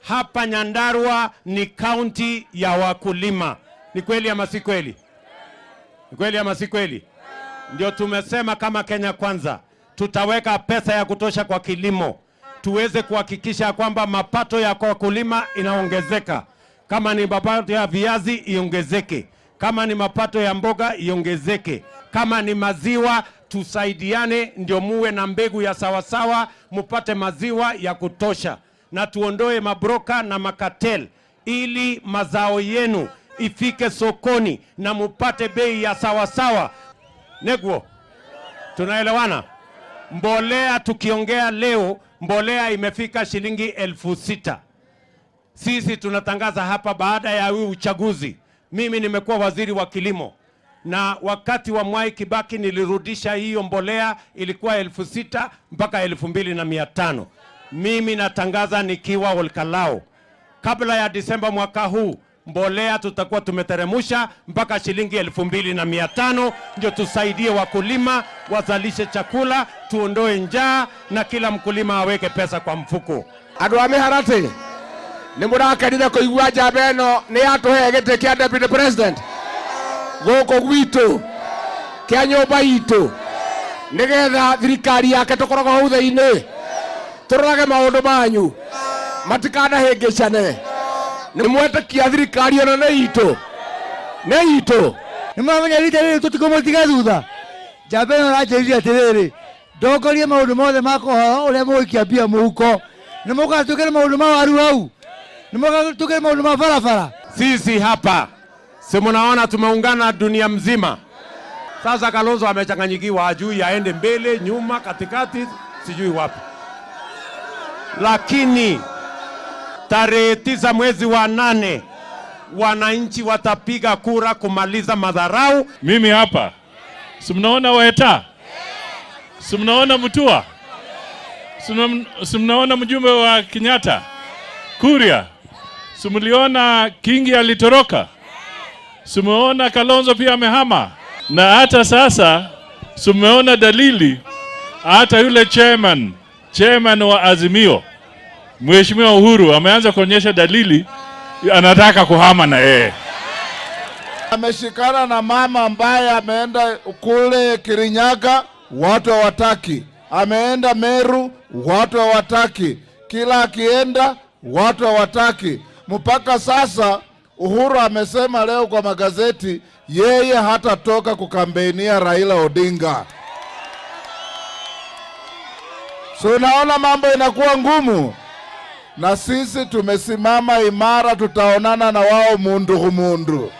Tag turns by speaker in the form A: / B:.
A: Hapa Nyandarua ni kaunti ya wakulima. Ni kweli ama si kweli? Ni kweli ama si kweli? Ndio tumesema kama Kenya Kwanza tutaweka pesa ya kutosha kwa kilimo, tuweze kuhakikisha kwamba mapato ya kwa wakulima inaongezeka. Kama ni mapato ya viazi iongezeke, kama ni mapato ya mboga iongezeke, kama ni maziwa tusaidiane, ndio muwe na mbegu ya sawasawa, mupate maziwa ya kutosha, na tuondoe mabroka na makatel ili mazao yenu ifike sokoni na mupate bei ya sawasawa. Neguo, tunaelewana? Mbolea tukiongea leo, mbolea imefika shilingi 6,000. Sisi tunatangaza hapa baada ya huu uchaguzi, mimi nimekuwa waziri wa kilimo na wakati wa Mwai Kibaki nilirudisha hiyo mbolea, ilikuwa 6,000 mpaka 2,500. Mimi natangaza nikiwa Olkalao, kabla ya Disemba mwaka huu mbolea tutakuwa tumeteremusha mpaka shilingi 2,500, ndio tusaidie wakulima wazalishe chakula, tuondoe njaa na kila mkulima aweke pesa kwa mfuko.
B: Andũ a Mĩharatĩ nĩ mũrakenire kũigua njamba ĩno nĩ yatũhe gĩtĩ kĩa deputy president gũkũ gwitũ kĩa nyũmba itũ nĩgetha thirikari yake tũkoragwo hau thĩinĩ tũrorage maũndũ manyu matikanahĩngĩcane. Nĩ mwetĩkia thirikari ĩno nĩ itũ nĩ itũ.
C: Nĩ mwamenya rita rĩrĩ tũtikũmũtiga thutha. Njamba ĩno ĩranjĩrire atĩrĩrĩ, ndongorie maũndũ mothe ma kũhoro ũrĩa mũgũikia mbia mũhuko. Nĩ mũkaga twĩkĩre maũndũ ma waru hau, nĩ mũkaga twĩkĩre maũndũ ma barabara.
A: Sisi hapa si munaona tumeungana dunia mzima. Sasa Kalonzo amechanganyikiwa, hajui aende mbele, nyuma, katikati, sijui wapi. Lakini tarehe 9 mwezi wa 8 wananchi watapiga kura kumaliza madharau.
D: Mimi hapa si mnaona Weta, si mnaona Mutua, si mnaona mjumbe wa Kenyatta Kuria, si mliona Kingi alitoroka, si mmeona Kalonzo pia amehama, na hata sasa si mmeona dalili hata yule chairman wa Azimio Mheshimiwa Uhuru ameanza kuonyesha dalili anataka kuhama na yeye.
E: Ameshikana na mama ambaye ameenda kule Kirinyaga, watu hawataki. Ameenda Meru, watu hawataki. Kila akienda watu hawataki. Mpaka sasa Uhuru amesema leo kwa magazeti yeye hatatoka kukambenia Raila Odinga. So unaona mambo inakuwa ngumu, na sisi tumesimama imara, tutaonana na wao mundu humundu.